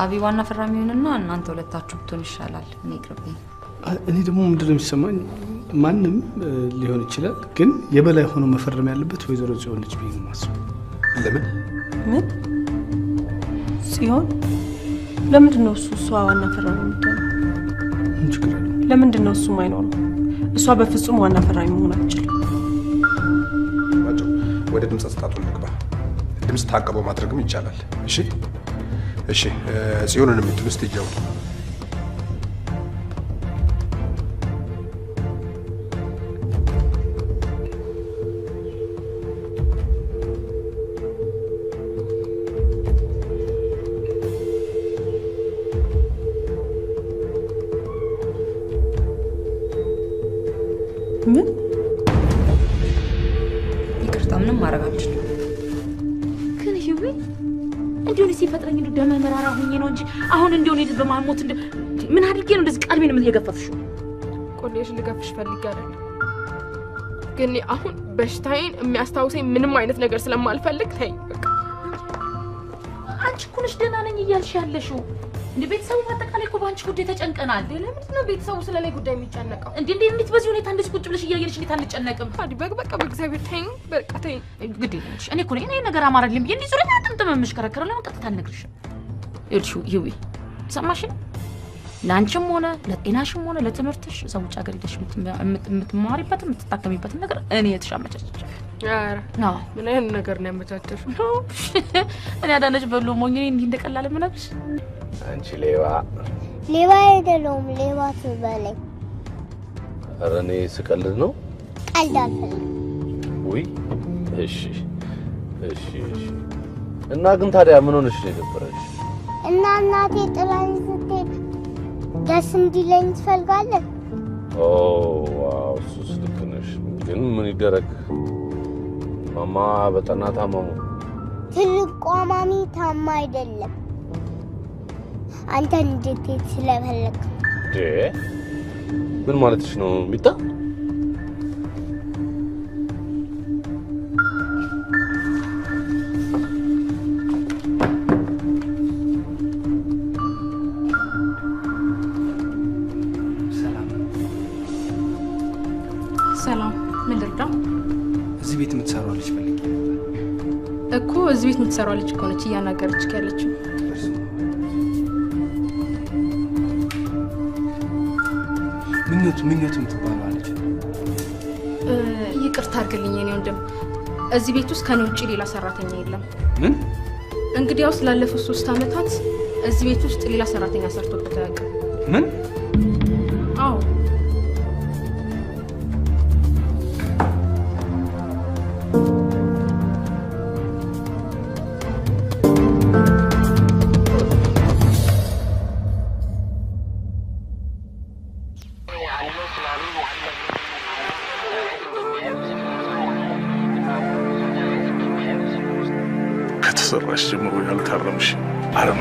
አቢ ዋና ፈራሚ ይሁንና እናንተ ሁለታችሁ ብትሆን ይሻላል። እኔ ይቅርብኝ። እኔ ደግሞ ምንድነው የሚሰማኝ ማንም ሊሆን ይችላል፣ ግን የበላይ ሆኖ መፈረም ያለበት ወይዘሮ ጽዮን ነች ብዬ ነው የማስበው። ለምን? ምን ጽዮን? ለምንድን ነው እሷ ዋና ፈራሚ የምትሆነው? ምን ችግር አለው? ለምንድን ነው እሱ የማይኖረው? እሷ በፍጹም ዋና ፈራሚ መሆን አትችልም። ወደ ድምፅ አሰጣጡ እንግባ። ድምፅ ታቅቦ ማድረግም ይቻላል። እሺ እሺ፣ ጽዮንን የምትሉ እስቲ እጅ አውጡ። ምን? ይቅርታ፣ ምንም ማድረግ አልችልም። ግን ህዊ እንዲሁ እኔ ሲፈጥረኝ እንደው ደመ መራራ ሆኜ ነው እንጂ አሁን እንዲሁ እኔ በማሞት ምን አድርጌ ነው እንደዚህ ቀልቤን የገፈፍሽው? ቆሌሽን ልገፍሽ ፈልጌ አይደለም፣ ግን አሁን በሽታዬን የሚያስታውሰኝ ምንም አይነት ነገር ስለማልፈልግ ተይኝ በቃ። አንቺ እኮ ነሽ ደህና ነኝ እያልሽ ያለሽው። እንደ ቤተሰቡ በአጠቃላይ እኮ በአንቺ ጉዳይ ተጨንቀናል። ለምንድን ነው ቤተሰቡ ስለ እኔ ጉዳይ የሚጨነቀው? እንዴ እንዴት በዚህ ሁኔታ እንደዚህ ቁጭ ብለሽ እያየንሽ እንዴት አንጨነቅም? አዲ በቃ በእግዚአብሔር ተይኝ፣ በቃ ተይኝ። ግድ የለሽ። እኔ እኮ ነኝ እኔ ነገር አማረልኝ ብዬ እንዲህ ዙሪያ ጥምጥም የምሽከረከረው ለምን ቀጥታ አልነግርሽም? ይኸውልሽ ህዊ ሰማሽኝ? ለአንቺም ሆነ ለጤናሽም ሆነ ለትምህርትሽ እዛ ውጭ ሀገር ሄደሽ የምትማሪበትን የምትታከሚበትን ነገር እኔ የተሻመቻቸች። ኧረ ምን አይነት ነገር ነው ያመቻቸሽው? እኔ አዳነች በሎ ሞኝ እኔ እንዲህ እንደቀላል የምነግርሽ። አንቺ ሌባ። ሌባ አይደለሁም፣ ሌባ ትበለኝ። ኧረ እኔ ስቀልድ ነው። ቀልድ አልፈልግም። ውይ እሺ እሺ እሺ። እና ግን ታዲያ ምን ሆነሽ ነው የደበረሽ? እና እናቴ ጥላኝ ስትሄድ ደስ እንዲለኝ ትፈልጋለህ? ኦ wow፣ እሱስ ልክ ነሽ። ግን ምን ይደረግ፣ ማማ በጠና ታመሙ። ትልቋ ማሚ ታማ አይደለም፣ አንተ እንድትሄድ ስለፈለክ። ምን ማለትሽ ነው ሚጣ? ሰላም፣ ምን ልርዳ? እዚህ ቤት የምትሰራው ልጅ ፈልጌ ነበር እኮ። እዚህ ቤት የምትሰራው ልጅ እኮ ነች እያናገረች ያለችው። ምኞት የምትባለው አለች። ይቅርታ አድርግልኝ የኔ ወንድም፣ እዚህ ቤት ውስጥ ከኔ ውጭ ሌላ ሰራተኛ የለም። ምን? እንግዲያውስ ላለፉት 3 ዓመታት እዚህ ቤት ውስጥ ሌላ ሰራተኛ ሰርቶበት አያውቅም። ምን? አዎ። ከተሰራሽ ጀምሮ ያልታረምሽ አረም።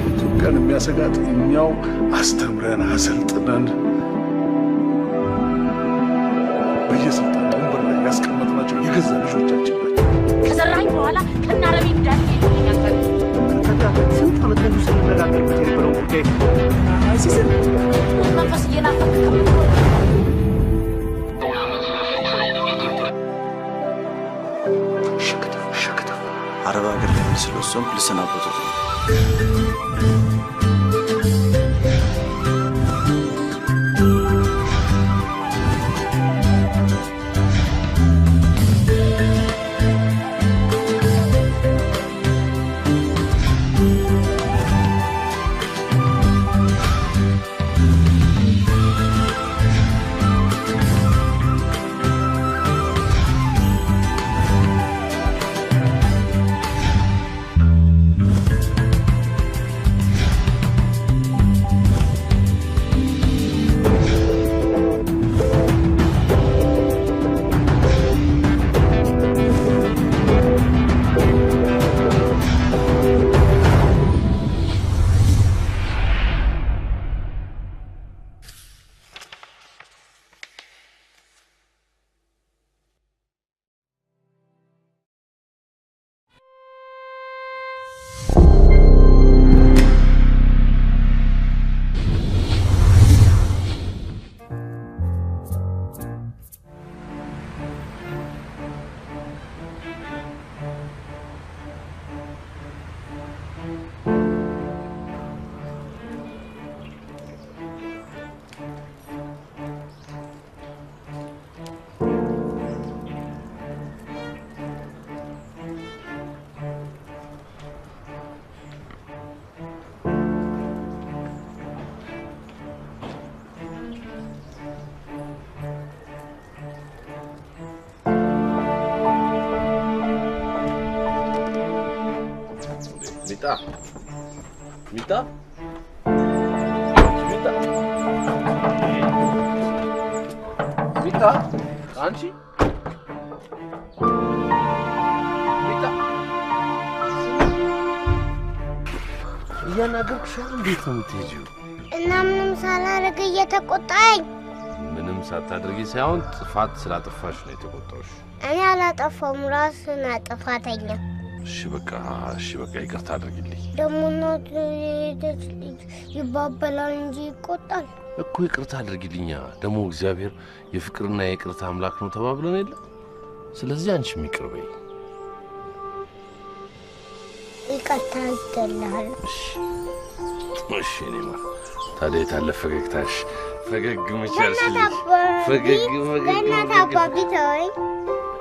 ኢትዮጵያን የሚያሰጋት እኛው አስተምረን አሰልጥነን በየስልጣን ወንበር ላይ ያስቀመጥናቸው የገዛ ልጆቻችን ናቸው። ከዘራኝ በኋላ ከናረቢ እንዳትሄድ ስንት ዓመት ሙሉ ስንነጋገርበት የነበረው ጉዳይ መንፈስ እየናፈቅ አረብ ሀገር ለመሄድ ስለወሰንኩ ልሰናበቶት ነው። ሚጣ ሚጣ ሚጣ ሚጣ አንቺ ሚጣ እያናገርኩሽ እንዴት ነው የምትሄጂው? እና ምንም ሳላደርግ እየተቆጣኝ። ምንም ሳታደርጊ ሳይሆን ጥፋት ስላጠፋሽ ነው የተቆጣሁሽ። እኔ አላጠፋሁም፣ ራስህ ነህ ጥፋተኛ። እሺ በቃ እሺ በቃ ይቅርታ አድርጊልኝ። ደግሞ እናቱ የሄደች ልጅ ይባበላል እንጂ ይቆጣል እኮ። ይቅርታ አድርጊልኛ። ደግሞ እግዚአብሔር የፍቅርና የይቅርታ አምላክ ነው ተባብለን የለ? ስለዚህ አንቺም ይቅር በይ። ይቅርታ አድርጌልሃለሁ። እሺ እኔማ ታዲያ የታለ ፈገግታሽ? ፈገግ መች ያልሽልኝ? ፈገግ ፈገግ። በእናትህ አባቢ ተወኝ።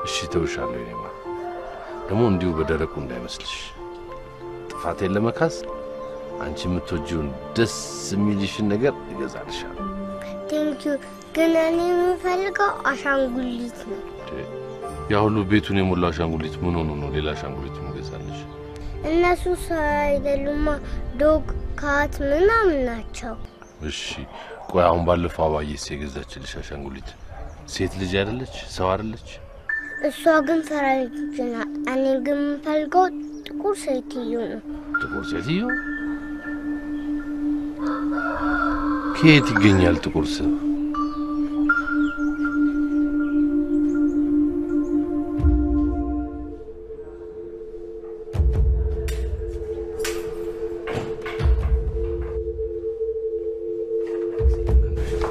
እሺ ተውሻለሁ። እኔማ ደግሞ እንዲሁ በደረቁ እንዳይመስልሽ። ጥፋቴን ለመካስ አንቺ የምትወጂውን ደስ የሚልሽን ነገር እገዛልሻለሁ። Thank you። ግን እኔ የምፈልገው አሻንጉሊት ነው። ያ ሁሉ ቤቱን የሞላው አሻንጉሊት ምን ሆኖ ነው ሌላ አሻንጉሊት የምገዛልሽ? እነሱ ሰው አይደሉማ፣ dog cat ምናምን ናቸው። እሺ ቆይ አሁን ባለፈው አባዬስ የገዛችልሽ አሻንጉሊት ሴት ልጅ አይደለች? ሰው አይደለች? እሷ ግን ፈረንጅ ናት። እኔ ግን የምፈልገው ጥቁር ሴትዮ ነው። ጥቁር ሴትዮ? ከየት ይገኛል ጥቁር ሰው?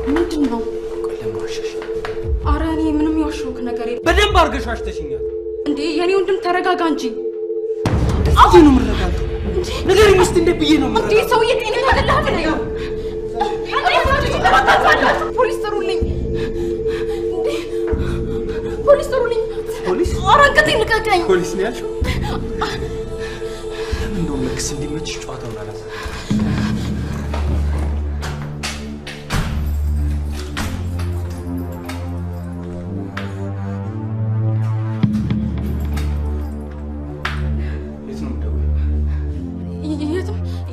ምንድን ነው? ኧረ እኔ ምንም ያሸውክ ነገር የለም። በደንብ አድርገሽ ዋሽተሽኛል። እንዴ የኔ ወንድም ተረጋጋ እንጂ። እንዴት ነው የምረጋጋው? ንገሪኝ እስኪ እንዴት ብዬ ነው የምረጋጋው? እንዴ ሰውዬ ጤነኛ አይደለህም እንዴ? ፖሊስ ጥሩልኝ! እንዴ ፖሊስ ጥሩልኝ! ፖሊስ? ኧረ አንገቴን ልቀቀኝ! ፖሊስ ነው ያልሽው? እንደውም ለክስ እንዲመችሽ ጨዋታውን አላዘ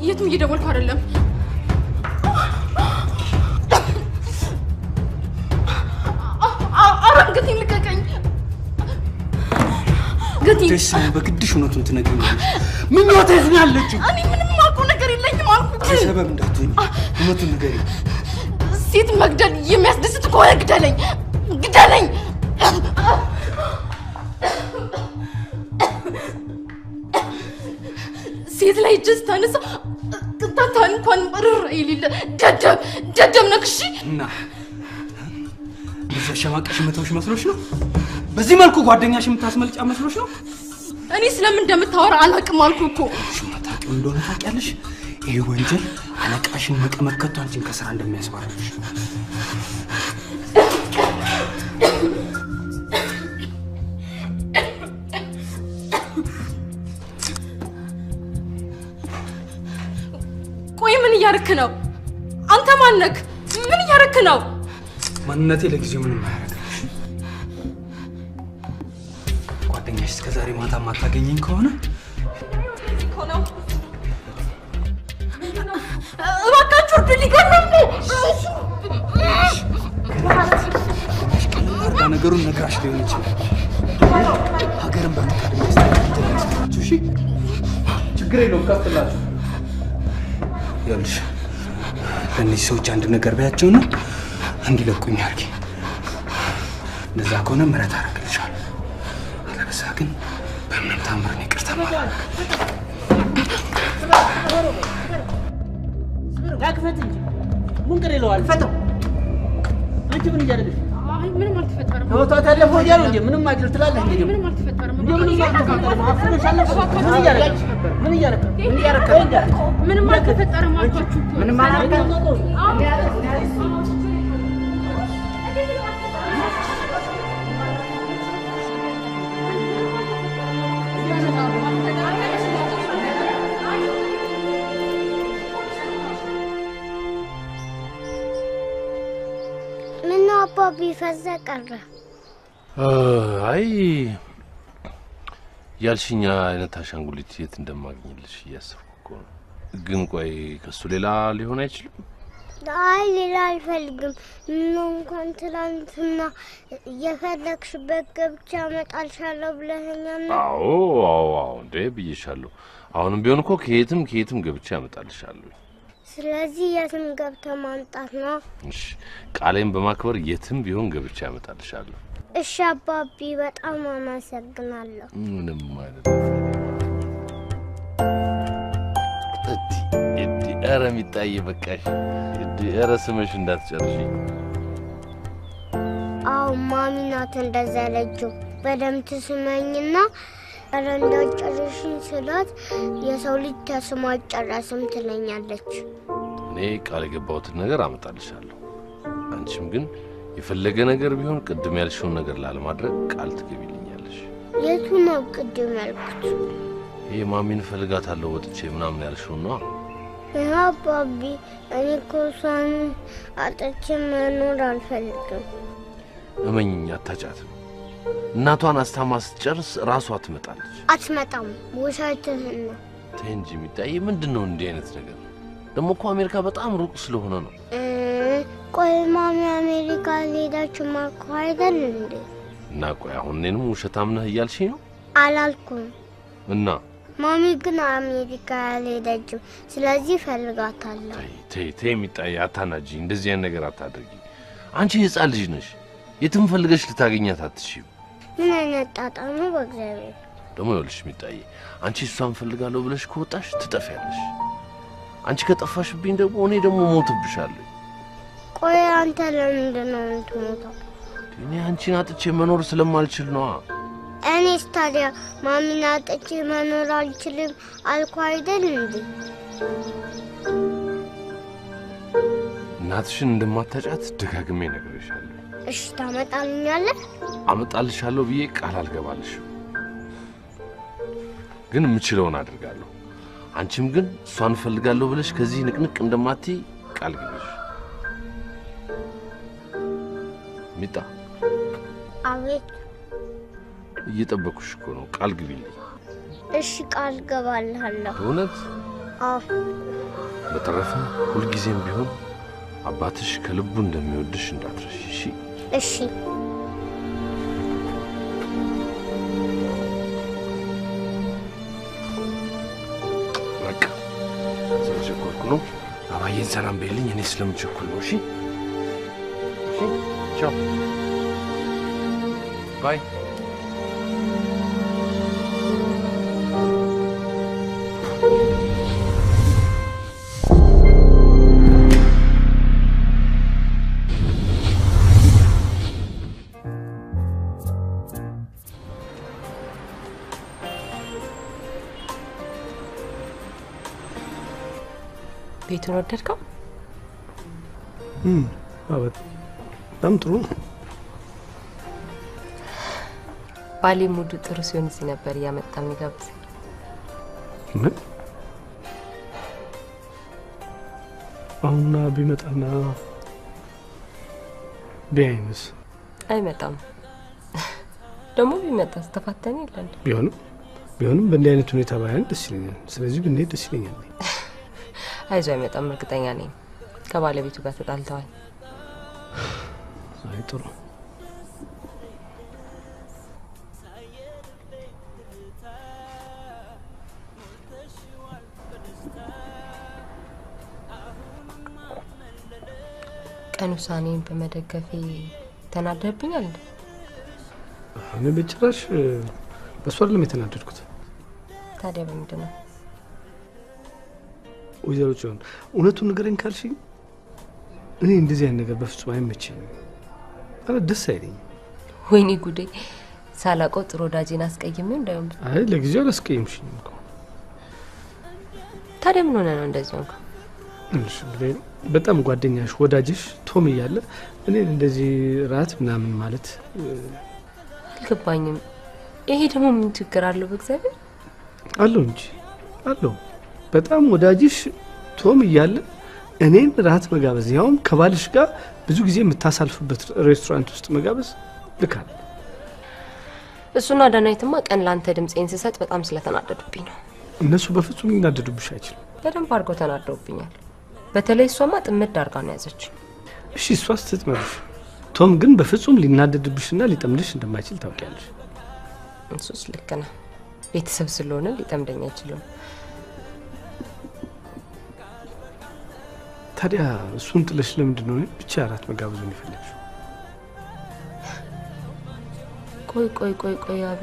የትም እየደወልኩ አይደለም። ኧረ አንገቴን ልቀቀኝ! ደስ በግድሽ እውነቱን ትነግሪኛለሽ። ምኞቴ የት ነው ያለችው? እኔ ምንም የማውቀው ነገር የለኝም አልኩህ። ሰበብ እንዳትሆኝ እውነቱን ንገሪኝ። ሴት መግደል የሚያስደስት ከሆነ ግደለኝ፣ ግደለኝ። ሴት ላይ እጅ ስታነሳ ቅንጣት እንኳን ርር የሌለ ደደብ ደደብ ነህ። እሺ እና እንደዚህ አሸማቀሽ መተውሽ መስሎሽ ነው? በዚህ መልኩ ጓደኛሽ የምታስመልጫ መስሎሽ ነው? እኔ ስለምን እንደምታወራ አላውቅም አልኩህ እኮ። የማታውቂው እንደሆነ ታውቂያለሽ። ይሄ ወንጀል አለቃሽን መቀመቅ ከቶ አንቺን ከስራ እንደሚያስባርርሽ። ቆይ ምን እያደረክ ነው? አንተ ማነክ? ምን እያደረክ ነው? ማንነቴ ለጊዜው ምንም አያደርግልሽ። ጓደኛሽ እስከ ዛሬ ማታ ማታገኘኝ ከሆነ እባካችሁ እርዱኝ፣ ሊገርመኝ ነው። ቀለል አድርጋ ነገሩን ነግራሽ ሊሆን ይችላል። ሀገርን በመካድ የሚያስተዳድር አይመስላችሁ? እሺ ችግር የለውም ከፍትላችሁ። ይኸውልሽ ለእነዚህ ሰዎች አንድ ነገር በያቸውና እንዲለቁኝ አድርጊ። እንደዛ ከሆነ ምህረት አደርግልሻለሁ። አለበለዚያ ግን በምንም ታምር እኔ ይቅርታ አላደርግም። ክፈት እንጂ ምን ቅር ይለዋል? ፈተው። አንቺ ምን እያደረግሽ? አይ ምንም አልተፈጠረም። ህይወቷ ታለፈ ወዲያ ነው እንዴ? ምንም አይደል ትላለህ እንዴ? ምንም አልተፈጠረም። እንዴ ምንም አልተፈጠረም። አፍነሽ አለፍሽ። ምን እያደረግሽ ነበር? ምን እያደረግሽ? ምን እያደረግሽ? ምንም አልተፈጠረም አልኳችሁ እኮ። ምንም አልተፈጠረም። ምነው አባቢ ፈዛ ቀረ? አይ ያልሽኛ አይነት አሻንጉሊት የት እንደማገኝልሽ እያሰብኩ እኮ ነው። ግን ቆይ ከሱ ሌላ ሊሆን አይችልም? አይ ሌላ አልፈልግም። ምነው እንኳን ትላንትና የፈለግሽበት ገብቼ አመጣልሻለሁ ብለኸኛል። አዎ አዎ አዎ እንዴ ብዬሻለሁ። አሁንም ቢሆን እኮ ከየትም ከየትም ገብቼ አመጣልሻለሁ። ስለዚህ የትም ገብተህ ማምጣት ነው። እሺ ቃሌን በማክበር የትም ቢሆን ገብቼ አመጣልሻለሁ። እሺ አባቢ በጣም አመሰግናለሁ። ምንም አይደለም። እዲ ኧረ ሚጣዬ በቃሽ። እዲ ኧረ ስመሽ እንዳትጨርሺ። አዎ ማሚ ናት እንደዛ ያለችው። በደምብ ትስመኝና ኧረ እንዳትጨርሺኝ ስላት የሰው ልጅ ተስሞ አይጨረስም ትለኛለች። እኔ ቃል የገባሁትን ነገር አመጣልሻለሁ። አንቺም ግን የፈለገ ነገር ቢሆን ቅድም ያልሽውን ነገር ላለማድረግ ቃል ትገቢልኛለሽ። የቱ ነው ቅድም ያልኩት? ይሄ ማሚን እፈልጋታለሁ ወጥቼ ምናምን ያልሽውን ነው። አባቢ እኔ እኮ እሷን አጥቼ መኖር አልፈልግም። እመኚኝ አታጫትም። እናቷን አስታማ ስትጨርስ ራሷ ትመጣለች። አትመጣም፣ ውሸትህን ነው። ተይ እንጂ ሚጣዬ፣ ምንድን ነው እንዲህ አይነት ነገር? ደግሞ እኮ አሜሪካ በጣም ሩቅ ስለሆነ ነው። ቆይ ማሚ አሜሪካ ሄዳችሁ አልኩህ አይደል እንዴ? እና ቆይ አሁን እኔንም ውሸታም ነህ እያልሽኝ ነው? አላልኩም። እና ማሚ ግን አሜሪካ አልሄደችም፣ ስለዚህ እፈልጋታለሁ። ተይ ተይ ሚጣዬ፣ አታናጂኝ። እንደዚህ አይነት ነገር አታድርጊ። አንቺ የህፃን ልጅ ነሽ፣ የትም ፈልገሽ ልታገኛት አትችይም። ምን አይነት ጣጣ ነው በእግዚአብሔር። ደግሞ ይኸውልሽ ሚጣዬ፣ አንቺ እሷን እፈልጋለሁ ብለሽ ከወጣሽ ትጠፊያለሽ። አንቺ ከጠፋሽብኝ ደግሞ እኔ ደግሞ እሞትብሻለሁ። ቆይ አንተ ለምንድን ነው የምትሞተው? እኔ አንቺን አጥቼ መኖር ስለማልችል ነዋ። እኔስ ታዲያ ማሚን አጥቼ መኖር አልችልም አልኩህ አይደል እንዴ? እናትሽን እንደማታጫት ደጋግሜ ነግሬሻለሁ። እሺ ታመጣልኛለህ? አመጣልሻለሁ ብዬ ቃል አልገባልሽም፣ ግን የምችለውን አድርጋለሁ። አንቺም ግን እሷን እፈልጋለሁ ብለሽ ከዚህ ንቅንቅ እንደማትይ ቃል ግቢሽ። ሚጣ። አቤት። እየጠበኩሽ እኮ ነው። ቃል ግቢልኝ። እሺ ቃል እገባልሃለሁ። በእውነት? አዎ። በተረፈ ሁልጊዜም ቢሆን አባትሽ ከልቡ እንደሚወድሽ እንዳትረሺ። እሺ? እሺ። በቃ ስለቸኮልኩ ነው። አባዬን ሰላም በይልኝ። እኔ ስለምቸኩል ነው። እሺ? እሺ፣ ቻው bye። ቤቱን ወደድከው? በጣም ጥሩ ነው። ባሌ ሙዱ ጥሩ ሲሆን እዚህ ነበር እያመጣ የሚጋብዘኝ። ምን አሁንና ቢመጣና ቢያይንስ? አይመጣም። ደግሞ ቢመጣስ ተፋተን የለን። ቢሆንም በእንዲህ አይነት ሁኔታ ባያን ደስ ይለኛል። ስለዚህ ብንሄድ ደስ ይለኛል። አይዞህ አይመጣም፣ እርግጠኛ ነኝ። ከባለቤቱ ጋር ተጣልተዋል። አይ ጥሩ። ቀን ውሳኔን በመደገፌ ተናደብኛል እንዴ? እኔ በጭራሽ በእሱ አይደለም የተናደድኩት። ታዲያ በምንድን ነው? ወይዘሮ ጽዮን እውነቱን ንገረኝ ካልሽኝ እኔ እንደዚህ አይነት ነገር በፍጹም አይመቸኝም። ማለት ደስ አይለኝም። ወይኔ ጉዴ! ሳላውቀው ጥሩ ወዳጄን አስቀይሜው እንዳይሆን። አይ ለጊዜው አላስቀየምሽኝም እኮ። ታዲያ ምን ሆነ ነው እንደዚህ ሆንከው? እሺ እንግዲህ በጣም ጓደኛሽ ወዳጅሽ ቶም እያለ እኔ እንደዚህ ራት ምናምን ማለት አልገባኝም። ይሄ ደግሞ ምን ችግር አለው? በእግዚአብሔር አለው እንጂ አለው። በጣም ወዳጅሽ ቶም እያለ እኔን ራት መጋበዝ ያውም ከባልሽ ጋር ብዙ ጊዜ የምታሳልፍበት ሬስቶራንት ውስጥ መጋበዝ ልክ አይደለም። እሱና ዳናይትማ ቀን ላንተ ድምጼን ስሰጥ በጣም ስለተናደዱብኝ ነው። እነሱ በፍጹም ሊናደዱብሽ አይችልም። በደንብ አድርገው ተናደውብኛል። በተለይ እሷማ ጥምድ አድርጋ ነው ያዘች። እሺ እሷስ ትጥመድሽ፣ ቶም ግን በፍጹም ሊናደድብሽና ሊጠምድሽ እንደማይችል ታውቂያለሽ። እሱስ ልክ ነህ። ቤተሰብ ስለሆነ ሊጠምደኝ አይችልም። ታዲያ እሱን ጥለሽ ለምንድን ነው ብቻ እራት መጋበዙን የፈለግሽው? ቆይ ቆይ ቆይ ቆይ አቤ፣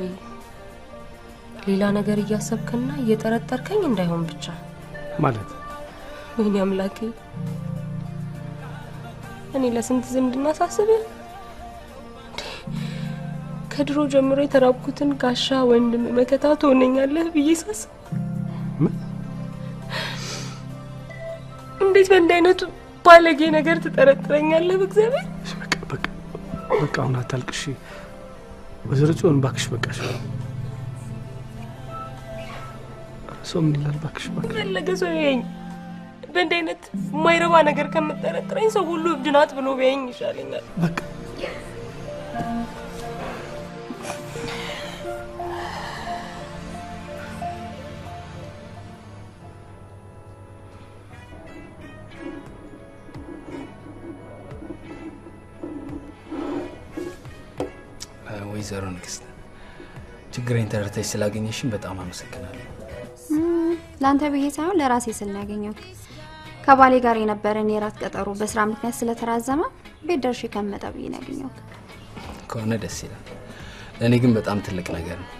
ሌላ ነገር እያሰብክና እየጠረጠርከኝ እንዳይሆን ብቻ። ማለት? ወይኔ አምላኬ፣ እኔ ለስንት ዝምድና ሳስብህ ከድሮ ጀምሮ የተራብኩትን ጋሻ ወንድም መከታ ትሆነኛለህ ብዬ ሳስብ እንዴት በእንዲህ አይነቱ ባለጌ ነገር ትጠረጥረኛለህ? በእግዚአብሔር በቃ በቃ በቃ አሁን አታልቅሽ ወይዘሮ ጽዮን እባክሽ፣ በቃሽ። ሰው ምን ይላል? እባክሽ እባክሽ። ፈለገ ሰው ይኸኝ በእንዲህ አይነት የማይረባ ነገር ከምጠረጥረኝ ሰው ሁሉ እብድ ናት ብሎ ቢያየኝ ይሻለኛል። በቃ ወይዘሮ ንግስት፣ ችግሬን ተረድተሽ ስላገኘሽኝ በጣም አመሰግናለሁ። ለአንተ ብዬ ሳይሆን ለራሴ ስል ነው ያገኘሁት። ከባሌ ጋር የነበረን የራት ቀጠሮ በስራ ምክንያት ስለተራዘመ ቤት ደርሼ ከምመጣ ብዬ ነው ያገኘሁት። ከሆነ ደስ ይላል። ለእኔ ግን በጣም ትልቅ ነገር ነው።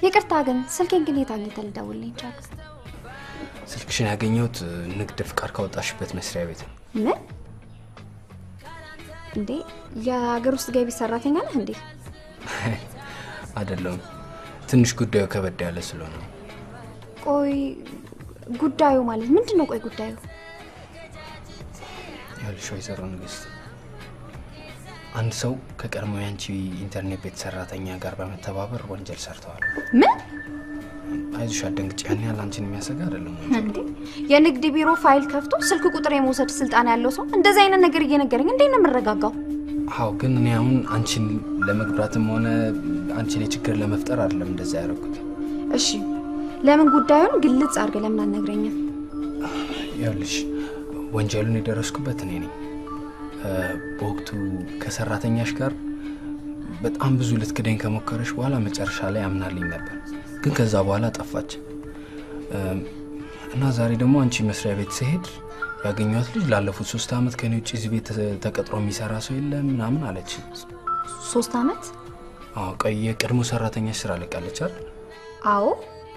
ይቅርታ ግን ስልኬን ግን የት አግኝተህ ልደውልልኝ ቻልክ? ስልክሽን ያገኘሁት ንግድ ፍቃድ ካወጣሽበት መስሪያ ቤት ነው። ምን እንዴ? የሀገር ውስጥ ገቢ ሰራተኛ ነህ እንዴ? አይደለሁም። ትንሽ ጉዳዩ ከበድ ያለ ስለሆነ። ቆይ ጉዳዩ ማለት ምንድን ነው? ቆይ ጉዳዩ ይኸውልሽ ወይዘሮ ንግስት፣ አንድ ሰው ከቀድሞ ያንቺ ኢንተርኔት ቤት ሰራተኛ ጋር በመተባበር ወንጀል ሰርተዋል። ምን? አይዞሽ አትደንግጪ፣ ያን ያህል አንቺን የሚያሰጋ አይደለም። እንዴ የንግድ ቢሮ ፋይል ከፍቶ ስልክ ቁጥር የመውሰድ ስልጣን ያለው ሰው እንደዚህ አይነት ነገር እየነገረኝ እንዴት ነው የምረጋጋው? አዎ፣ ግን እኔ አሁን አንቺን ለመግብራትም ሆነ አንቺ ላይ ችግር ለመፍጠር አይደለም እንደዛ ያደረኩት። እሺ ለምን ጉዳዩን ግልጽ አድርገህ ለምን አልነግረኝም? ይኸውልሽ ወንጀሉን የደረስኩበት እኔ ነኝ። በወቅቱ ከሰራተኛሽ ጋር በጣም ብዙ ልትክደኝ ከሞከረሽ በኋላ መጨረሻ ላይ አምናልኝ ነበር፣ ግን ከዛ በኋላ ጠፋች እና ዛሬ ደግሞ አንቺ መስሪያ ቤት ስሄድ ያገኘኋት ልጅ ላለፉት 3 ዓመት ከኔ ውጭ እዚህ ቤት ተቀጥሮ የሚሰራ ሰው የለም ምናምን አለች። 3 ዓመት? አዎ። ቆይ የቀድሞ ሰራተኛሽ ስራ ለቃለች አይደል? አዎ፣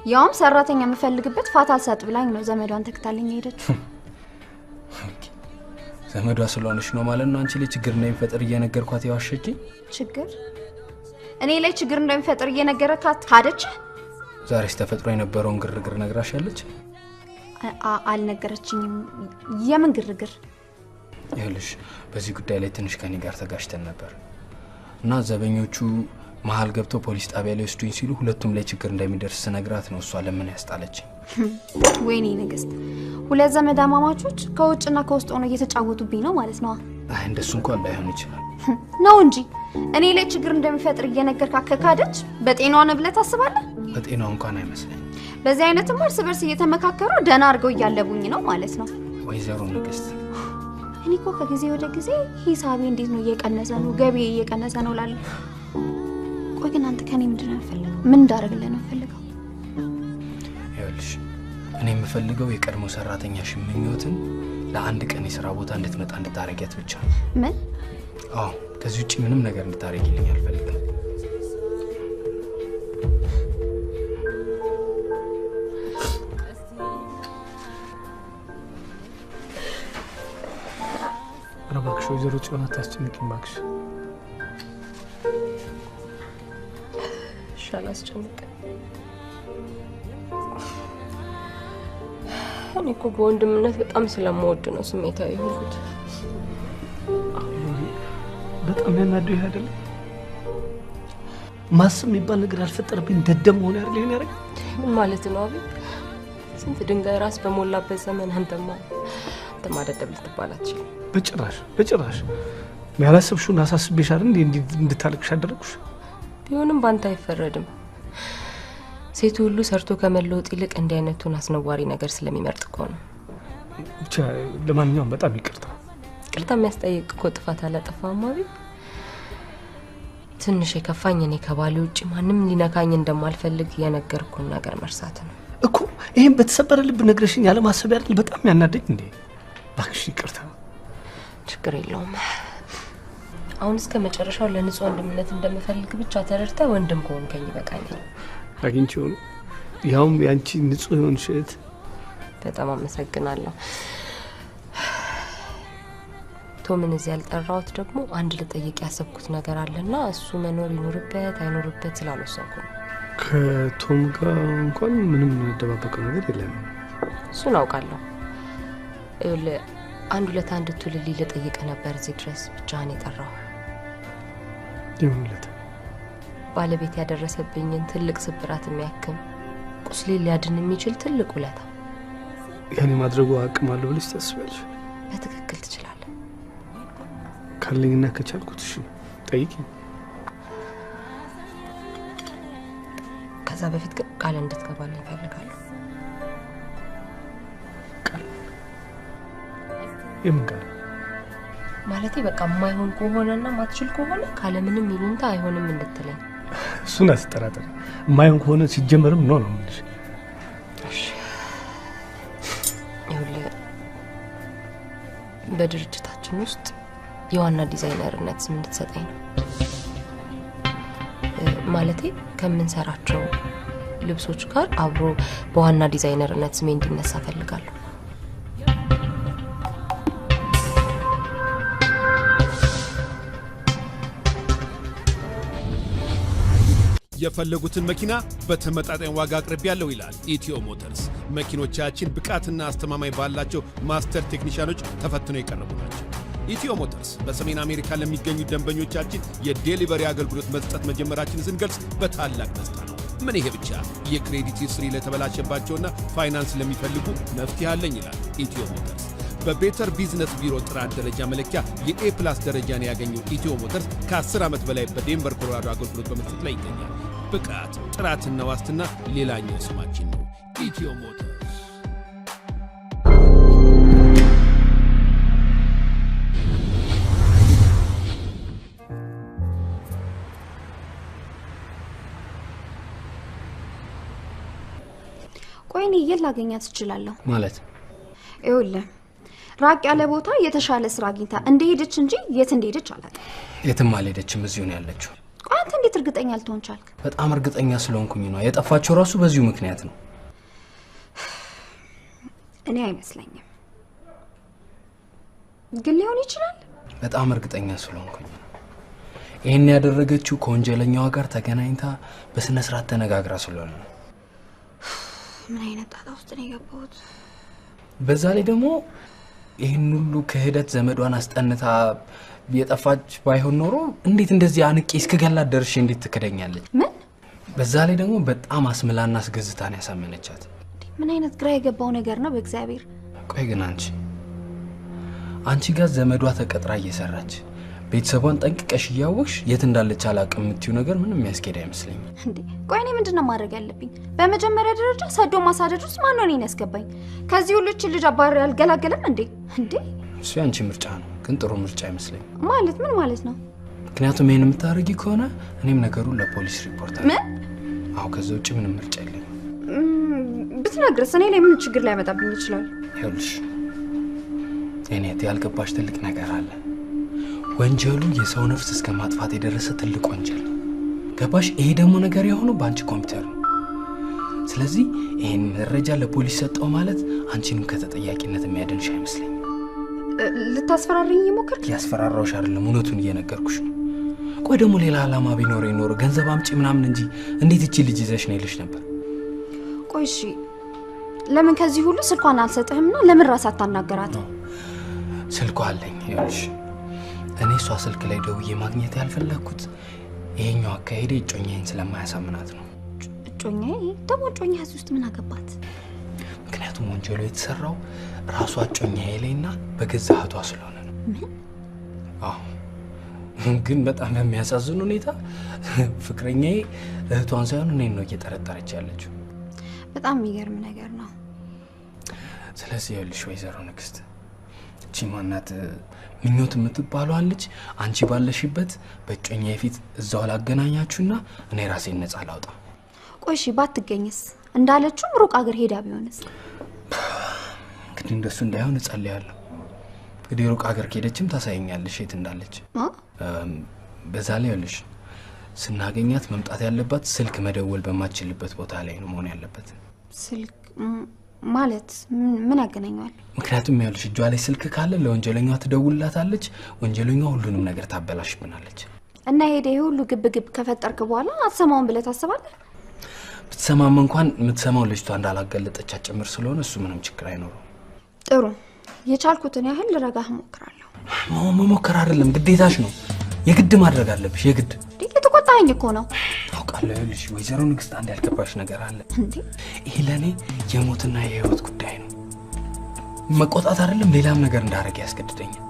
ያውም ሰራተኛ የምፈልግበት ፋታ አልሰጥ ብላኝ ነው ዘመዷን ተክታልኝ ሄደችው። ዘመዷ ስለሆነች ነው ማለት ነው አንቺ ላይ ችግር እንደሚፈጥር እየነገርኳት የዋሸችኝ? ችግር? እኔ ላይ ችግር እንደሚፈጥር እየነገረካት ካደች? ዛሬስ ተፈጥሮ የነበረውን ግርግር ነግራሻለች? አልነገረችኝም። የምን ግርግር? ይኸውልሽ በዚህ ጉዳይ ላይ ትንሽ ከኔ ጋር ተጋጭተን ነበር እና ዘበኞቹ መሀል ገብተው ፖሊስ ጣቢያ ላይ ወስዱኝ ሲሉ ሁለቱም ላይ ችግር እንደሚደርስ ስነግራት ነው እሷ ለምን ያስጣለችኝ። ወይኔ ንግስት፣ ሁለት ዘመዳማማቾች ከውጭና ከውስጥ ሆነው እየተጫወቱብኝ ነው ማለት ነው። አይ እንደሱ እንኳን ላይሆን ይችላል ነው እንጂ እኔ ላይ ችግር እንደሚፈጥር እየነገርካት ከካደች በጤናዋ ነው ብለህ ታስባለህ? በጤናዋ እንኳን አይመስለኝም። በዚህ አይነትም እርስ በርስ እየተመካከሩ ደህና አድርገው እያለቡኝ ነው ማለት ነው። ወይዘሮ ንግስት፣ እኔ እኮ ከጊዜ ወደ ጊዜ ሂሳቤ እንዴት ነው እየቀነሰ ነው፣ ገቢዬ እየቀነሰ ነው እላለሁ። ቆይ ግን አንተ ከኔ ምንድን ነው የምፈልገው? ምን እንዳደርግልህ ነው የምፈልገው? ይኸውልሽ እኔ የምፈልገው የቀድሞ ሰራተኛሽ ምኞትን ለአንድ ቀን የስራ ቦታ እንድትመጣ እንድታረጊያት ብቻ ነው። ምን? አዎ፣ ከዚህ ውጭ ምንም ነገር እንድታረጊልኝ አልፈልግም። ኧረ እባክሽ ወይዘሮ ጽዮን አታስጨንቂኝ እባክሽ። እሺ አላስጨንቅም። እኔ እኮ በወንድምነት በጣም ስለምወድ ነው ስሜታዊ የሆንኩት። በጣም ያናደው ይሄ አይደለም? ማሰብ የሚባል ነገር አልፈጠረብኝ። ደደብ መሆን አይደል ይሄን ያደረገው? ምን ማለት ነው አቤ? ስንት ድንጋይ ራስ በሞላበት ዘመን አንተማ ደደብ ልትባል አትችልም። በጭራሽ በጭራሽ። ያላሰብሽውን አሳስቤሽ አይደል እንዴ እንድታለቅሽ አደረግኩሽ? ቢሆንም ባንተ አይፈረድም። ሴቱ ሁሉ ሰርቶ ከመለወጥ ይልቅ እንዲህ አይነቱን አስነዋሪ ነገር ስለሚመርጥ እኮ ነው። ብቻ ለማንኛውም በጣም ይቅርታ። ይቅርታ የሚያስጠይቅ እኮ ጥፋት አላጠፋህም አቢ። ትንሽ የከፋኝ እኔ ከባሌ ውጭ ማንም ሊነካኝ እንደማልፈልግ የነገርኩህን ነገር መርሳት ነው እኮ። ይሄን በተሰበረ ልብ ነግረሽኝ ያለማሰብ አይደል በጣም ያናደኝ እንዴ። እባክሽ ይቅርታ። ችግር የለውም። አሁን እስከ መጨረሻው ለንጹህ ወንድምነት እንደምፈልግ ብቻ ተረድተህ ወንድም ከሆንከኝ ይበቃኛል። አግኝቼው ነው ያውም ያንቺ ንጹህ የሆንሽ እህት። በጣም አመሰግናለሁ። ቶምን እዚህ ያልጠራሁት ደግሞ አንድ ልጠይቅ ያሰብኩት ነገር አለና እሱ መኖር ይኖርበት አይኖርበት ስላልወሰንኩ ነው። ከቶም ጋር እንኳን ምንም የምንደባበቀው ነገር የለም። እሱን አውቃለሁ። ይኸውልህ አንድ ሁለት አንድ ትውልልኝ ልጠይቅህ ነበር እዚህ ድረስ ብቻህን የጠራሁህ። የምን ውለታ? ባለቤት ያደረሰብኝን ትልቅ ስብራት የሚያክም ቁስሌን ሊያድን የሚችል ትልቅ ውለታ። ያን የማድረጉ አቅም አለው ብለሽ ታስቢያለሽ? በትክክል ትችላለህ። ካለኝና ከቻልኩት እሺ ጠይቂኝ። ከዛ በፊት ግን ቃል እንድትገባልኝ እፈልጋለሁ። ቃል? የምን ቃል? ማለቴ በቃ የማይሆን ከሆነና ማትችል ከሆነ ካለምንም ይሉኝታ አይሆንም እንድትለኝ። እሱን አትጠራጠሪ። የማይሆን ከሆነ ሲጀመርም no ነው የምልሽ። እሺ ይኸውልህ በድርጅታችን ውስጥ የዋና ዲዛይነርነት ስም እንድትሰጠኝ ነው። ማለቴ ከምንሰራቸው ልብሶች ጋር አብሮ በዋና ዲዛይነርነት ስሜ እንዲነሳ እፈልጋለሁ። የፈለጉትን መኪና በተመጣጣኝ ዋጋ አቅርቤያለሁ ይላል ኢትዮ ሞተርስ። መኪኖቻችን ብቃትና አስተማማኝ ባላቸው master ቴክኒሻኖች ተፈትነው የቀረቡ ናቸው። ኢትዮ ሞተርስ በሰሜን አሜሪካ ለሚገኙ ደንበኞቻችን የ delivery አገልግሎት መስጠት መጀመራችንን ስንገልጽ በታላቅ ደስታ ነው። ምን ይሄ ብቻ፣ የ credit history ለተበላሸባቸውና ፋይናንስ ለሚፈልጉ መፍትሄ አለኝ ይላል ኢትዮ ሞተርስ። በ Better Business Bureau ጥራት ደረጃ መለኪያ የ A plus ደረጃን ያገኘው ኢትዮ ሞተርስ ከ10 ዓመት በላይ በዴንቨር ኮሎራዶ አገልግሎት በመስጠት ላይ ይገኛል። ብቃት፣ ጥራትና ዋስትና ሌላኛው ስማችን ነው። ኢትዮ ሞተርስ። ቆይ እኔ የት ላገኛት እችላለሁ? ማለት ይኸውልህ ራቅ ያለ ቦታ የተሻለ ስራ አግኝታ እንደሄደች እንጂ የት እንደሄደች አላውቅም። የትም አልሄደችም፣ እዚሁ ነው ያለችው። ቆይ አንተ እንዴት እርግጠኛ ልትሆን ቻልክ? በጣም እርግጠኛ ስለሆንኩኝ ነው። የጠፋቸው ራሱ በዚሁ ምክንያት ነው። እኔ አይመስለኝም፣ ግን ሊሆን ይችላል። በጣም እርግጠኛ ስለሆንኩኝ ነው። ይሄን ያደረገችው ከወንጀለኛዋ ጋር ተገናኝታ በስነ ስርዓት ተነጋግራ ስለሆነ ነው። ምን አይነት ጣጣ ውስጥ ነው የገባሁት? በዛ ላይ ደግሞ ይሄን ሁሉ ክህደት ዘመዷን አስጠንታ የጠፋች ባይሆን ኖሮ እንዴት እንደዚህ አንቄ እስከገላት ደርሼ እንዴት ትክደኛለች? ምን? በዛ ላይ ደግሞ በጣም አስምላና አስገዝታ ነው ያሳመነቻት። ምን አይነት ግራ የገባው ነገር ነው በእግዚአብሔር። ቆይ ግን አንቺ ጋር ዘመዷ ተቀጥራ እየሰራች ቤተሰቧን ጠንቅቀሽ እያወቅሽ የት እንዳለች አላውቅም የምትይው ነገር ምንም የሚያስኬድ አይመስለኝም። እንዴ ቆይ እኔ ምንድነው ማድረግ ያለብኝ? በመጀመሪያ ደረጃ ሰዶ ማሳደድ ውስጥ ማን ነው እኔን ያስገባኝ? ከዚህ ሁሉ እቺ ልጅ አባሪ አልገላገለም እንዴ? እንዴ እሱ ያንቺ ምርጫ ነው፣ ግን ጥሩ ምርጫ አይመስለኝም። ማለት ምን ማለት ነው? ምክንያቱም ይሄን የምታደርጊ ከሆነ እኔም ነገሩን ለፖሊስ ሪፖርት አደርጋለሁ። ምን? አዎ፣ ከዛ ውጪ ምንም ምርጫ የለኝም። ብትነግርስ እኔ ላይ ምን ችግር ሊያመጣብኝ ይችላል? ይኸውልሽ እኔ ያልገባሽ ትልቅ ነገር አለ። ወንጀሉ የሰው ነፍስ እስከ ማጥፋት የደረሰ ትልቅ ወንጀል ነው። ገባሽ? ይሄ ደግሞ ነገር የሆነው በአንቺ ኮምፒውተር ነው። ስለዚህ ይሄን መረጃ ለፖሊስ ሰጠው ማለት አንቺንም ከተጠያቂነት የሚያድንሽ አይመስለኝም። ልታስፈራሪኝ እየሞከርክ? ያስፈራራሁሽ አይደለም፣ እውነቱን እየነገርኩሽ ነው። ቆይ ደግሞ ሌላ ዓላማ ቢኖረኝ ኖሮ ገንዘብ አምጪ ምናምን እንጂ እንዴት እቺ ልጅ ይዘሽ ነው ይልሽ ነበር። ቆይ እሺ፣ ለምን ከዚህ ሁሉ ስልኳን አልሰጥህምና ለምን ራስህ አታናገራት? ስልኳ አለኝ። ይኸውልሽ እኔ እሷ ስልክ ላይ ደውዬ ማግኘት ያልፈለኩት ይሄኛው አካሄዴ እጮኛዬን ስለማያሳምናት ነው። እጮኛዬ? ደግሞ እጮኛህ እዚህ ውስጥ ምን አገባት? ምክንያቱም ወንጀሉ የተሰራው ራሷ እጮኛዬ ላይና በገዛ እህቷ ስለሆነ ነው። ምን? አዎ፣ ግን በጣም በሚያሳዝን ሁኔታ ፍቅረኛዬ እህቷን ሳይሆን እኔን ነው እየጠረጠረች ያለችው። በጣም የሚገርም ነገር ነው። ስለዚህ ይኸውልሽ ወይዘሮ ንግስት፣ እቺ ማናት ምኞት የምትባለው ልጅ አንቺ ባለሽበት በእጮኛዬ ፊት እዛው ላገናኛችሁና እኔ ራሴን ነፃ ላውጣ። ቆይ እሺ ባትገኝስ? እንዳለችውም ሩቅ አገር ሄዳ ቢሆንስ? እንግዲህ እንደሱ እንዳይሆን እጸልያለሁ። እንግዲህ ሩቅ አገር ከሄደችም ታሳየኛለሽ የት እንዳለች። በዛ ላይ ይኸውልሽ ስናገኛት መምጣት ያለባት ስልክ መደወል በማትችልበት ቦታ ላይ ነው መሆን ያለበት። ስልክ ማለት ምን ያገናኘዋል? ምክንያቱም ይኸውልሽ እጇ ላይ ስልክ ካለ ለወንጀለኛዋ ትደውልላታለች፣ ወንጀለኛዋ ሁሉንም ነገር ታበላሽብናለች። እና ሄደ ይሄ ሁሉ ግብ ግብ ከፈጠርክ በኋላ አትሰማውም ብለህ ታስባለህ? ብትሰማም እንኳን የምትሰማው ልጅቷ እንዳላጋለጠቻት ጭምር ስለሆነ እሱ ምንም ችግር አይኖረውም። ጥሩ፣ የቻልኩትን ያህል ልረጋህ እሞክራለሁ። መሞከር አይደለም ግዴታሽ ነው። የግድ ማድረግ አለብሽ። የግድ የተቆጣኸኝ እኮ ነው። አውቃለሁ። ይኸውልሽ ወይዘሮ ንግስት አንድ ያልገባሽ ነገር አለ። ይሄ ለእኔ የሞትና የህይወት ጉዳይ ነው። መቆጣት አይደለም ሌላም ነገር እንዳደርግ ያስገድደኛል።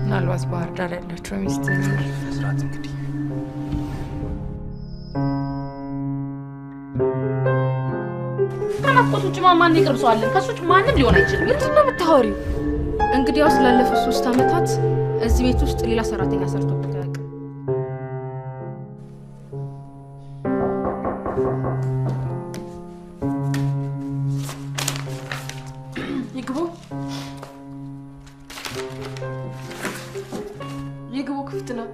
ምናልባት ባህር ዳር ያለችው ሚስት መስራት እንግዲህ ከናፍቆት ውጭ ማን ይቅርብ ሰው አለ? ከሱ ውጭ ማንም ሊሆን አይችልም። ምንድን ነው የምታወሪው? እንግዲያው ስላለፉት 3 ዓመታት እዚህ ቤት ውስጥ ሌላ ሰራተኛ ሰርቶበት አያውቅም። ይግቡ ይግቡ፣ ክፍት ነው።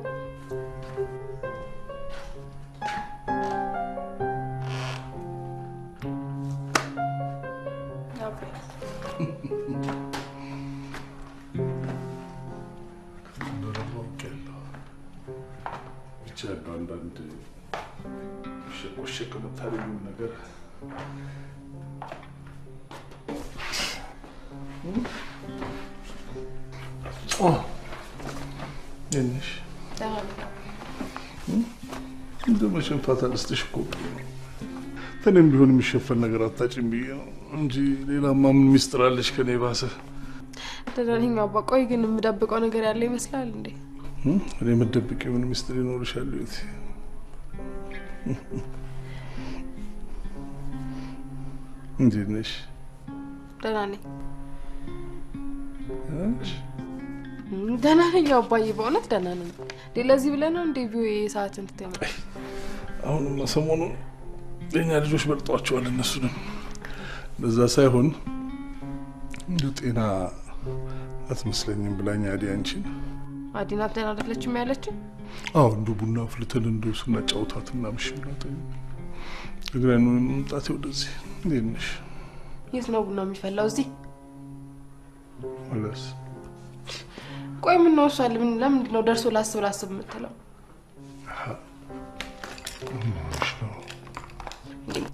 ብቻ አንዳንድ ሸቆሸቅ የምታደርጊው ነገር ትንሽ እንደው መቼም ፋታ ልስጥሽ እኮ ብዬ ነው። እኔም ቢሆን የሚሸፈን ነገር አታጭም ብዬ ነው እንጂ ሌላማ ምን ሚስጥር አለሽ ከኔ ባሰ? ደህና ነኝ አባ። ቆይ ግን የምደብቀው ነገር ያለ ይመስላል እንዴ? እኔ የምትደብቂው ምን ሚስጥር ይኖርሻል? እህቴ እንዴት ነሽ? ደህና ነኝ። ደህና ነኝ አባዬ፣ በእውነት ደህና ነኝ። ለዚህ ብለህ ነው እንዴ ቪኦኤ ሰዓት እንትተማ? አሁንማ ሰሞኑን የኛ ልጆች በልጧቸዋል እነሱንም። በዛ ሳይሆን እንደው ጤና አትመስለኝም ብላኝ አዲ አንቺን። አዲ ናት ደህና አይደለችም ያለችኝ? አዎ እንደው ቡና አፍልተን እንደው ስናጫውታት እናምሽ ብላኝ እግሬን መምጣቴ ወደዚህ። እንዴት ነሽ? የት ነው ቡና የሚፈላው? እዚህ ወላስ ቆይ ምን ነው እሷ ለምንድን ነው ደርሶ ላስብ ላስብ የምትለው?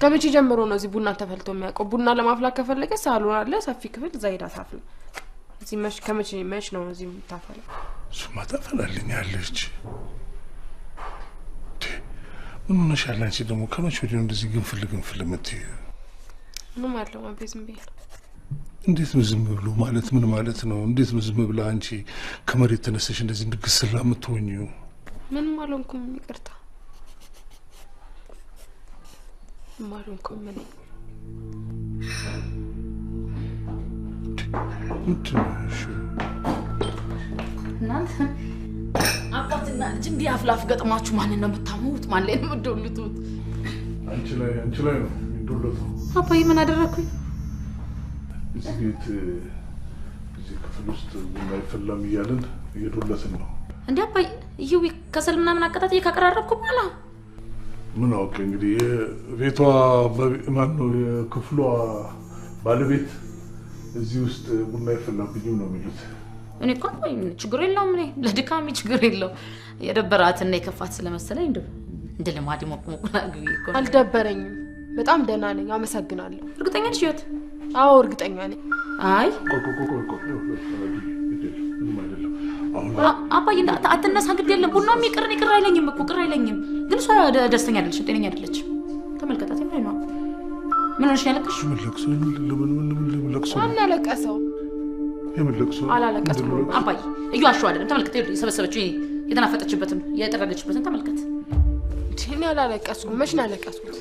ከመቼ ጀምሮ ነው እዚህ ቡና ተፈልቶ የሚያውቀው? ቡና ለማፍላት ከፈለገ ሳሎን አለ፣ ሰፊ ክፍል፣ እዛ ሄዳ ታፍላ። እዚህ መች ከመቼ መች ነው እዚህ የምታፈላው? እሱማ ታፈላልኛለች። ምን ሆነሻል አንቺ ደግሞ? ከመቼ ወዲህ ነው እንደዚህ ግንፍል ግንፍል የምትይው? ምንም አይደለም አቤ፣ ዝም ብዬ ነው። እንዴት ነው ዝም ብሎ ማለት ምን ማለት ነው? እንዴት ነው ዝም ብላ አንቺ ከመሬት ተነስተሽ እንደዚህ እንድግስላ የምትሆኚው? ምንም አልሆንኩም፣ ይቅርታ። ምንም አልሆንኩም። እኔ ምንድን ነው እሺ? እናንተ አባትና ልጅ እንዲህ አፍ ለአፍ ገጥማችሁ ማንን ነው የምታሙት? ማን ላይ ነው የምትዶልቱት? አንቺ ላይ ነው የሚዶለተው። አባዬ ምን አደረኩኝ? እዚህ ቤት እዚህ ክፍል ውስጥ ቡና አይፈላም እያልን እየዶለትን ነው። እንዴ አባዬ ይሄው ከሰል ምናምን አቀጣጥዬ ካቀራረብኩ በኋላ ምን አውቄ እንግዲህ የቤቷ ማነው የክፍሏ ባለቤት እዚህ ውስጥ ቡና አይፈላብኝም ነው የሚሉት። እኔ እኮ አባዬ ችግር የለውም፣ እኔ ለድካሜ ችግር የለውም። የደበራትና የከፋት ስለመሰለኝ እንደው እንደ ልማድ ሞቅ ሞቅ ላድርግ ብዬ እኮ ነው። አልደበረኝም፣ በጣም ደህና ነኝ፣ አመሰግናለሁ። እርግጠኛ ነሽ ህይወት? አዎ እርግጠኛ ነኝ። አይ ቆይ ቆይ ቆይ ቆይ፣ ምንም አይደለም። አሁን አባዬ አትነሳ፣ ግድ የለም ቡናውም ይቅር፣ እኔ ቅር አይለኝም እኮ ቅር አይለኝም። ግን እሷ ደስተኛ አይደለችም፣ ጤነኛ አይደለችም። ተመልከታት፣ ምን ነው ምን ሆነሽ ነው ያለቀስሽው? ምን ለቅሶ? ምን ለቅሶ? ማን ያለቀሰው? የምን ለቅሶ? አላለቀስኩም አባዬ። እዩዋሸው አይደለም፣ ተመልከት፣ የሰበሰበችው የተናፈጠችበትን የጠረገችበትን ተመልከት። እኔ አላለቀስኩም። መች ነው ያለቀስኩት?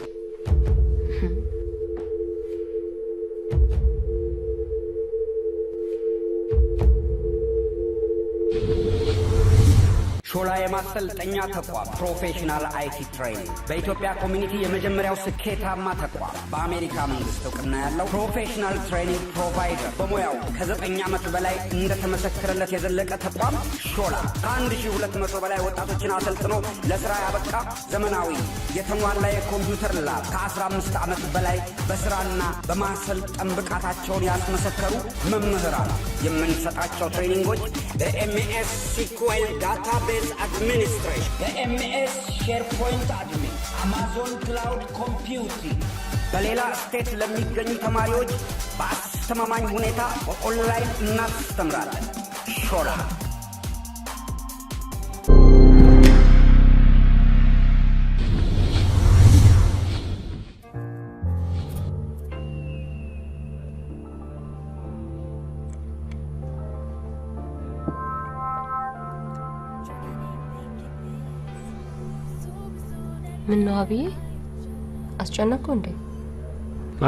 ሾላ የማሰልጠኛ ተቋም professional IT training በኢትዮጵያ community የመጀመሪያው ስኬታማ ተቋም፣ በአሜሪካ መንግስት እውቅና ያለው professional training provider፣ በሙያው ከ9 ዓመት በላይ እንደተመሰከረለት የዘለቀ ተቋም ሾላ ከ1200 በላይ ወጣቶችን አሰልጥኖ ለስራ ያበቃ ዘመናዊ የተሟላ የኮምፒውተር lab፣ ከ15 ዓመት በላይ በስራና በማሰልጠን ብቃታቸውን ያስመሰከሩ መምህራን። የምንሰጣቸው training ኦች በ MS SQL database administration፣ በ MS SharePoint admin፣ Amazon cloud computing። በሌላ state ለሚገኙ ተማሪዎች በአስተማማኝ ሁኔታ በኦንላይን እናስተምራለን። ሾላ። ምን ነው አብዬ፣ አስጨነቅኩ እንዴ?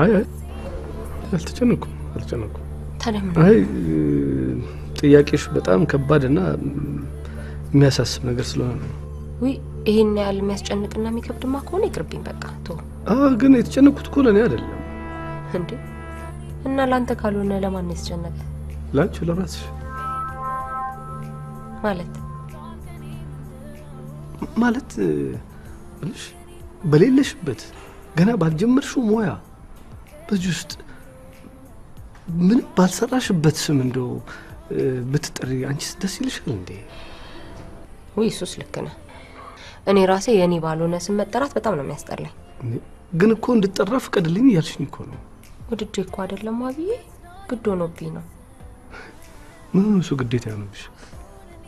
አይ አይ አልተጨነኩም አልተጨነኩም። ታዲያ ምን? አይ ጥያቄሽ በጣም ከባድ እና የሚያሳስብ ነገር ስለሆነ ነው። ውይ ይሄን ያህል የሚያስጨንቅና የሚከብድማ ከሆነ ይቅርብኝ በቃ ተው። አዎ ግን የተጨነቅኩት እኮ ለእኔ አይደለም። እንዴ እና ላንተ ካልሆነ ለማን ነው የተጨነቀ? ላንቺ ለራስሽ። ማለት ማለት ብልሽ በሌለሽበት ገና ባልጀመርሽው ሙያ በዚህ ውስጥ ምንም ባልሰራሽበት ስም እንደው ብትጠሪ አንቺስ ደስ ይልሻል እንዴ? ውይ እሱስ ልክ ነህ። እኔ ራሴ የኔ ባልሆነ ስም መጠራት በጣም ነው የሚያስጠላኝ። ግን እኮ እንድጠራ ፍቀድልኝ እያልሽኝ እኮ ነው። ወድጄ እኮ አይደለም አብዬ፣ ግድ ሆኖብኝ ነው። ምን ሆኖ እሱ ግዴታ የሆነብሽ?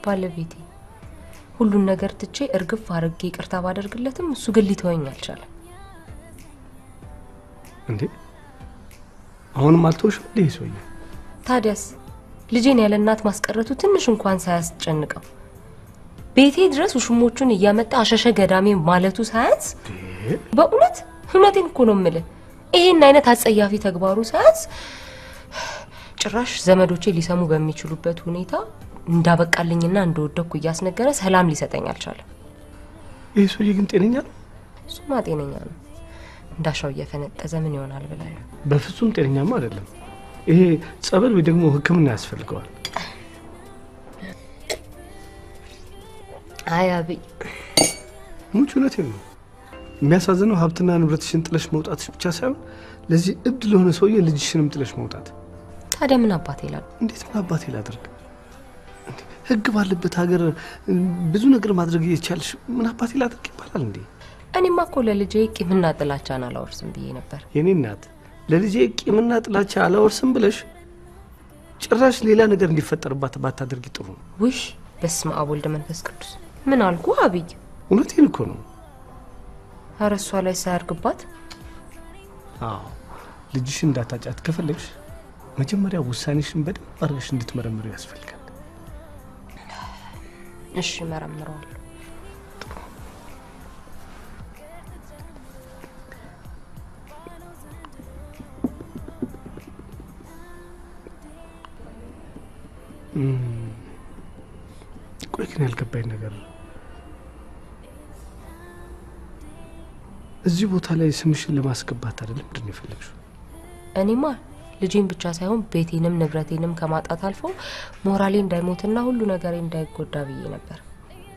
ባለቤቴ ሁሉን ነገር ትቼ እርግፍ አድርጌ ይቅርታ ባደርግለትም እሱ ግን ሊተወኝ አልቻለም። እንዴ አሁንም አልተወሽም እንዴ ሰውዬ? ታዲያስ ልጄን ያለ እናት ማስቀረቱ ትንሽ እንኳን ሳያስጨንቀው ቤቴ ድረስ ውሽሞቹን እያመጣ አሸሸ ገዳሜ ማለቱ ሳያንስ፣ በእውነት እውነቴን እኮ ነው የምልህ፣ ይሄን አይነት አጸያፊ ተግባሩ ሳያንስ ጭራሽ ዘመዶቼ ሊሰሙ በሚችሉበት ሁኔታ እንዳበቃልኝና እንደወደኩ እያስነገረ ሰላም ሊሰጠኝ አልቻለም። ይሄ ሰውዬ ግን ጤነኛ ነው? እሱማ ጤነኛ ነው። እንዳሻው እየፈነጠዘ ምን ይሆናል ብለህ ነው? በፍጹም ጤነኛማ አይደለም። ይሄ ጸበል ወይ ደግሞ ሕክምና ያስፈልገዋል። አይ አብይ ሙች እውነቴን ነው። የሚያሳዝነው ሀብትና ንብረትሽን ጥለሽ መውጣትሽ ብቻ ሳይሆን ለዚህ እብድ ለሆነ ሰውዬ ልጅሽንም ጥለሽ መውጣት። ታዲያ ምን አባቴ ላድርግ? እንዴት ምን አባቴ ላድርግ? ህግ ባለበት ሀገር ብዙ ነገር ማድረግ እየቻልሽ ምን አባቴ ላድርግ ይባላል እንዴ? እኔማ እኮ ለልጄ ቂምና ጥላቻን አላወርስም ብዬ ነበር። የኔ እናት ለልጄ ቂምና ጥላቻ አላወርስም ብለሽ ጭራሽ ሌላ ነገር እንዲፈጠርባት ባታደርጊ ጥሩ ነው። ውይ በስመ አብ ወልድ መንፈስ ቅዱስ። ምን አልኩ አብይ? እውነቴን እኮ ነው። ኧረ እሷ ላይ ሳያርግባት። አዎ ልጅሽን እንዳታጫት ከፈለግሽ መጀመሪያ ውሳኔሽን በደንብ አድርገሽ እንድትመረምሪው ያስፈልጋል። እሺ እመረምረዋለሁ። ቆይ ግን ያልገባኝ ነገር እዚህ ቦታ ላይ ስምሽን ለማስገባት አይደለም ምንድን ነው የፈለግሽው? እኔማ ልጄን ብቻ ሳይሆን ቤቴንም ንብረቴንም ከማጣት አልፎ ሞራሌ እንዳይሞትና ሁሉ ነገሬ እንዳይጎዳ ብዬ ነበር።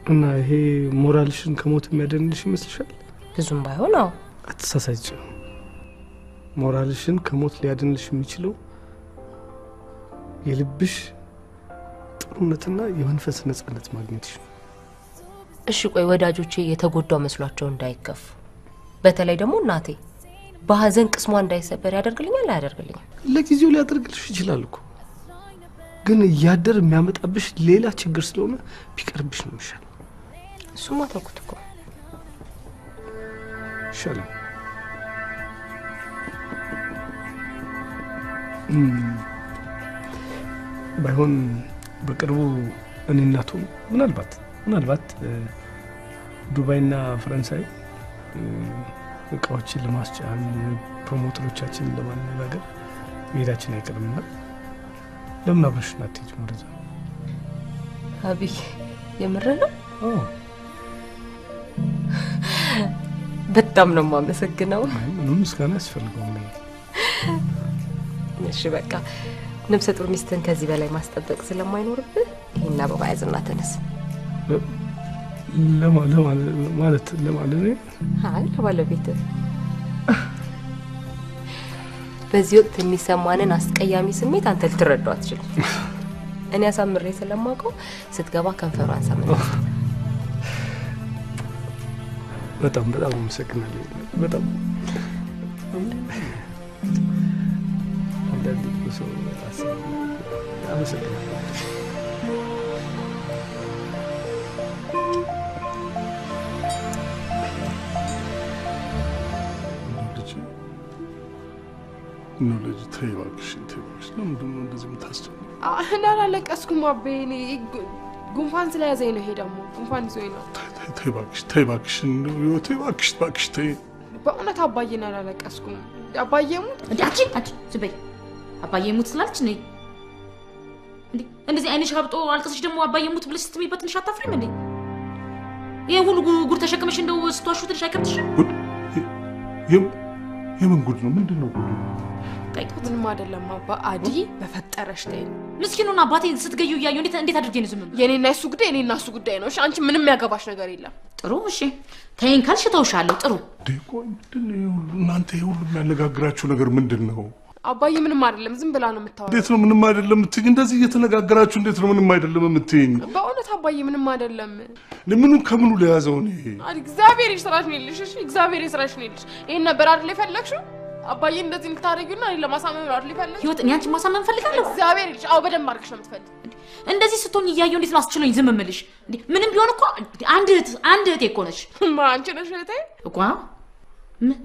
እና ይሄ ሞራልሽን ከሞት የሚያድንልሽ ይመስልሻል? ብዙም ባይሆን አዎ። አትሳሳች። ሞራልሽን ከሞት ሊያድንልሽ የሚችለው የልብሽ ጥሩነትና የመንፈስ ነፃነት ማግኘትሽ ነው። እሺ ቆይ ወዳጆቼ የተጎዳው መስሏቸው እንዳይከፉ፣ በተለይ ደግሞ እናቴ በሀዘን ቅስሟ እንዳይሰበር ያደርግልኛል አያደርግልኝም? ለጊዜው ሊያደርግልሽ ይችላል እኮ፣ ግን እያደር የሚያመጣብሽ ሌላ ችግር ስለሆነ ቢቀርብሽ ነው የሚሻለው። እሱማ ተውኩት እኮ። ይሻላል። ባይሆን በቅርቡ እኔና ቶም ምናልባት ዱባይና ፈረንሳይ እቃዎችን ለማስጫን ፕሮሞተሮቻችንን ለማነጋገር መሄዳችን አይቀርምና ለምን አብረሽን አትሄጂም ወደዛ? አብይ የምር ነው? አዎ። በጣም ነው የማመሰግነው። ምንም ምስጋና አያስፈልገውም። እሺ በቃ ነፍሰ ጡር ሚስትህን ከዚህ በላይ ማስጠበቅ ስለማይኖርብህ ይሄን አበባ ያዝና ተነስ። ማለት ለማለት ነው? አይ ለባለቤትህ። በዚህ ወቅት የሚሰማንን አስቀያሚ ስሜት አንተ ልትረዳው አትችልም። እኔ አሳምሬ ስለማውቀው ስትገባ ከንፈሯን ሳምን። በጣም በጣም አመሰግናለሁ። በጣም አንዳንዴ እኮ ሰው አመሰግናለሁ። ነው ልጅ ተይ እባክሽን፣ ተይ እባክሽን። ለምንድን ነው እንደዚህ የምታስጨንቂው? አላለቀስኩም አቤ፣ እኔ ጉንፋን ስለያዘኝ ነው። ይሄ ደግሞ ጉንፋን ይዞኝ ነው። ተይ እባክሽ፣ ተይ እባክሽን፣ ተይ እባክሽ፣ እባክሽ ተይ። በእውነት አባዬን አላለቀስኩም። አባዬ ሙት እንዴ! አንቺ አንቺ ዝም በይ። አባዬ ሙት ስላለች ነይ እንዴ! እንደዚህ አይንሽ አብጦ አልቅሰሽ ደግሞ አባዬ ሙት ብለሽ ስትሚበት ትንሽ አታፍሪም እንዴ? ይሄ ሁሉ ጉድ ተሸክመሽ እንደው ስትዋሹ ትንሽ አይከብድሽም? የምን ጉድ ነው? ምንድን ነው ጉዱ? ምንም አይደለም አባ። አዲ በፈጠረሽ ተይ። ምስኪኑን አባቴ ስትገዩ እያየሁ እንዴት አድርጌ ነው ዝም የምለው? የኔና የሱ ጉዳይ የኔና እሱ ጉዳይ ነው። እሺ አንቺ ምንም ያገባሽ ነገር የለም። ጥሩ እሺ፣ ተይኝ ካልሽ እተውሻለሁ። ጥሩ። ቆይ ምንድን ነው ይሄ ሁሉ? እናንተ ይሄ ሁሉ የሚያነጋግራችሁ ነገር ምንድን ነው? አባዬ ምንም አይደለም፣ ዝም ብላ ነው የምታወራው። እንዴት ነው ምንም አይደለም የምትይኝ? እንደዚህ እየተነጋገራችሁ እንዴት ነው ምንም አይደለም የምትይኝ? በእውነት አባዬ ምንም አይደለም። ምኑ ከምኑ ለያዘው ነው ይሄ? እግዚአብሔር ይስራሽ ነው ይልሽ። እሺ እግዚአብሔር ይስራሽ ነው ይልሽ። ይሄን ነበር አይደል የፈለግሽው? አባዬ እንደዚህ እንድታረጊውና እኔ ለማሳመን ነው አይደል የፈለግሽው? ህይወት፣ እኔ አንቺን ማሳመን ፈልጋለሁ። እግዚአብሔር ይልሽ። አዎ በደንብ አድርገሽ ነው የምትፈልጊው። እንደዚህ ስትሆኝ እያየሁ እንዴት ነው አስችሎኝ ዝም እምልሽ? ምንም ቢሆን እኮ አንድ እህቴ እኮ ነሽ። ማ አንቺ ነሽ እህቴ እኮ። ምን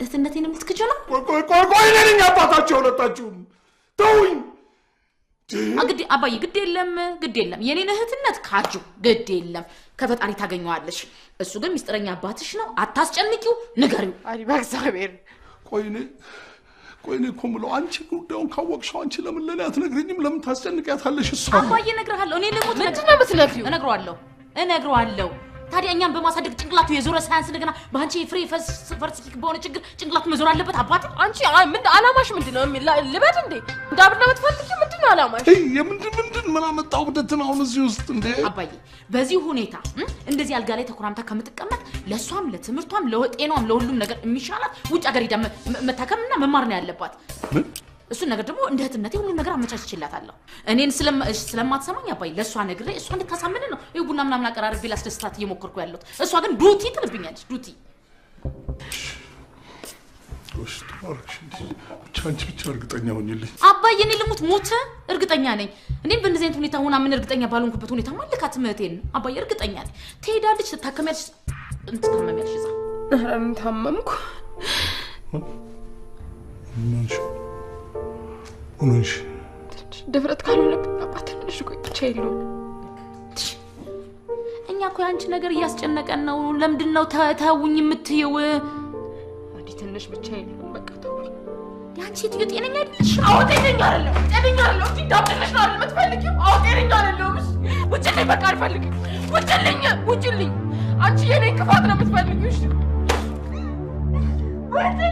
እህትነቴንም ልትክጂው ነው? ቆይ ቆይ ቆይ፣ እኔ ነኝ አባታችሁ የሁለታችሁም። ተውኝ ግድ አባዬ፣ ግድ የለም ግድ የለም። የኔን እህትነት ካጁ ግድ የለም፣ ከፈጣሪ ታገኘዋለሽ። እሱ ግን ሚስጥረኛ አባትሽ ነው፣ አታስጨንቂው፣ ንገሪው። አዲ በእግዚአብሔር። ቆይ እኔ እኮ የምለው አንቺ ጉዳዩን ካወቅሽው አንቺ ለምን ለእኔ አትነግሪኝም? ለምን ታስጨንቂያታለሽ? እሷ አባዬ እነግርሃለሁ። እኔ ልሙት። ምንድን ነው የምትነግሪው? እነግረዋለሁ። ታዲያ እኛን በማሳደግ ጭንቅላቱ የዞረ ሳያንስ እንደገና በአንቺ ፍሬ ፈርስኪክ በሆነ ችግር ጭንቅላቱ መዞር አለበት አባቴ። አንቺ ምን አላማሽ ምንድን ነው? ልበድ እንዴ? እንዳብድ ነው የምትፈልጊው? ምንድን ነው አላማሽ? የምንድን ምንድን ምን አመጣው እብደትን አሁን እዚህ ውስጥ እንዴ? አባዬ በዚህ ሁኔታ እንደዚህ አልጋ ላይ ተኮራምታ ከምትቀመጥ ለእሷም ለትምህርቷም ለጤናዋም ለሁሉም ነገር የሚሻላት ውጭ ሀገር ሄዳ መታከምና መማር ነው ያለባት። እሱን ነገር ደግሞ እንደ እህትነቴ ሁሉን ነገር አመቻችቼላታለሁ። እኔን ስለማትሰማኝ አባዬ ለእሷ ነግሬ እሷ እንድታሳምን ነው ይኸው ቡና ምናምን አቀራርቤ ላስደስታት እየሞከርኩ ያለሁት። እሷ ግን ዱቲ ትልብኛለች። ዱቲ አንቺ ብቻ እርግጠኛ ሆኝልኝ አባዬ። እኔ ልሙት ሞት እርግጠኛ ነኝ። እኔም በእንደዚህ አይነት ሁኔታ ሆና ምን እርግጠኛ ባልሆንኩበት ሁኔታ ማልካት እህቴን አባዬ እርግጠኛ ነኝ። ትሄዳለች፣ ትታከሚያለሽ፣ ትታመሚያለሽ እዛ። ኧረ እኔ ታመምኩ። ምን ሆነሽ? ድፍረት ካልሆነብኝ አባ ትንሽ ቆይ ብቻ የለውም። እኛ እኮ የአንቺ ነገር እያስጨነቀን ነው። ለምንድን ነው ተውኝ የምትይው? አዲ ትንሽ ብቻ የለውም። በቃ ተውኝ። የአንቺ ሴትዮ ጤነኛ አይደለሽ። አዎ ጤነኛ አይደለሁም። ጤነኛ አይደለሁም። እንጂ እንዳብድልሽ ነው አይደል የምትፈልጊው? አዎ ጤነኛ አይደለሁም። እሺ ውጭልኝ፣ በቃ አልፈልግም። ውጭልኝ፣ ውጭልኝ። አንቺ የኔን ክፋት ነው የምትፈልጊው። እሺ ወንድ